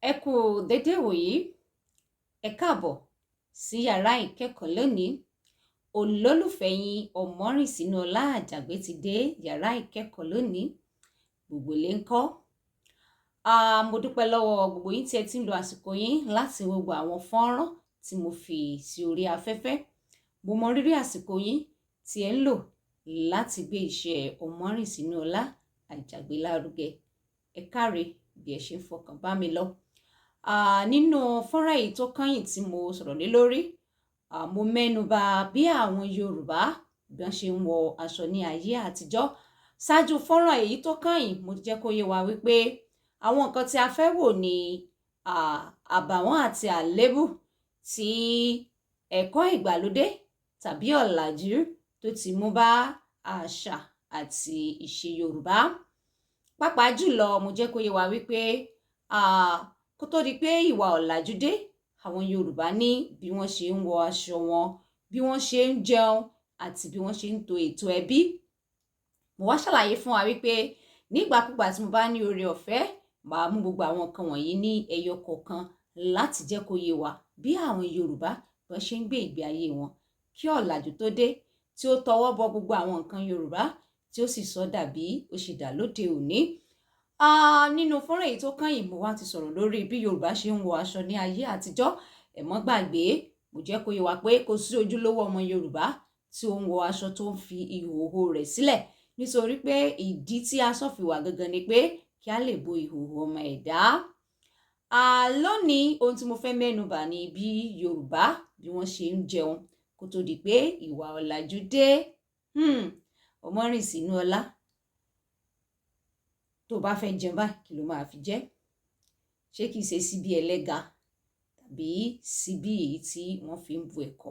Ẹ kú dédé ìwòyí. Ẹ káàbọ̀ sí yàrá ìkẹ́kọ̀ọ́ lónìí. Olólùfẹ́ yín Ọmọ́rìnsínúọlá Àjàgbé ti dé yàrá ìkẹ́kọ̀ọ́ lónìí. Gbogbo ilé ńkọ́? Mo dúpẹ́ lọ́wọ́ gbogbo yín tí ẹ ti ń lo àsìkò yín láti wo gbogbo àwọn fọ́nrán tí mo fi sí orí afẹ́fẹ́. Mo mọ rírì àsìkò yín tí ẹ ń lò láti gbé iṣẹ́ Ọmọ́rìnsínúọlá Àjàgbé lárugẹ. Ẹ káre bí ẹ ṣe ń fọkàn bá mi lọ. Nínú fọ́nrán yìí tó kányìn tí mo sọ̀rọ̀ lé lórí, mo mẹ́nu bà bí àwọn Yorùbá bí wọ́n ṣe ń wọ aṣọ ní ayé àtijọ́. Ṣáájú fọ́nrán èyí tó kányìn, mo ti jẹ́ kó yé wa wípé àwọn nǹkan tí a fẹ́ wò ní àbàwọ́n àti àléébù tí ẹ̀kọ́ ìgbàlódé tàbí ọ̀làjú tó ti mú bá àṣà àti ìṣe Yorùbá. Pàápàá jùlọ, mo jẹ́ kó yé wa wípé kó tó di pé ìwà ọ̀làjú dé, àwọn Yorùbá ní bí wọ́n ṣe ń wọ aṣọ wọn, bí wọ́n ṣe ń jẹun àti bí wọ́n ṣe ń to ètò ẹbí. Mo wá ṣàlàyé fún wa wípé nígbàkúgbà tí mo bá ní oore ọ̀fẹ́, màá mú gbogbo àwọn nǹkan wọ̀nyí ní ẹyọ kọ̀ọ̀kan láti jẹ́ kó yé wa bí àwọn Yorùbá bí wọ́n ṣe ń gbé ìgbé ayé wọn kí ọ̀làjú tó dé, tí ó tọwọ́ bọ gbogbo àwọn nǹkan Yorùbá, tí ó sì sọ dàbí ó ṣe dà lóde òní. Nínú fọ́nrán èyí tó kányìn, mo wá ti sọ̀rọ̀ lórí bí Yorùbá ṣe ń wọ aṣọ ní ayé àtijọ́. Ẹ mọ́ gbàgbé, mo jẹ́ kó yé wa pé kò sí ojúlówó ọmọ Yorùbá tí ó ń wọ aṣọ tó ń fi ìhòhò rẹ̀ sílẹ̀, nítorí pé ìdí tí aṣọ fi wà gangan ni pé kí a lè bo ìhòhò ọmọ ẹ̀dá. Lónìí, ohun tí mo fẹ́ mẹ́nu bà ni bí Yorùbá bí wọ́n ṣe ń jẹun kó tó di pé ìwà ọ̀làjú dé. Ọmọ́rìnsínúọlá, tó bá fẹ́ jẹun báyìí, kí ló máa fi jẹ? Ṣé kìí ṣe síbí ẹlẹ́ga tàbí síbí èyí tí wọ́n fi ń bu ẹ̀kọ?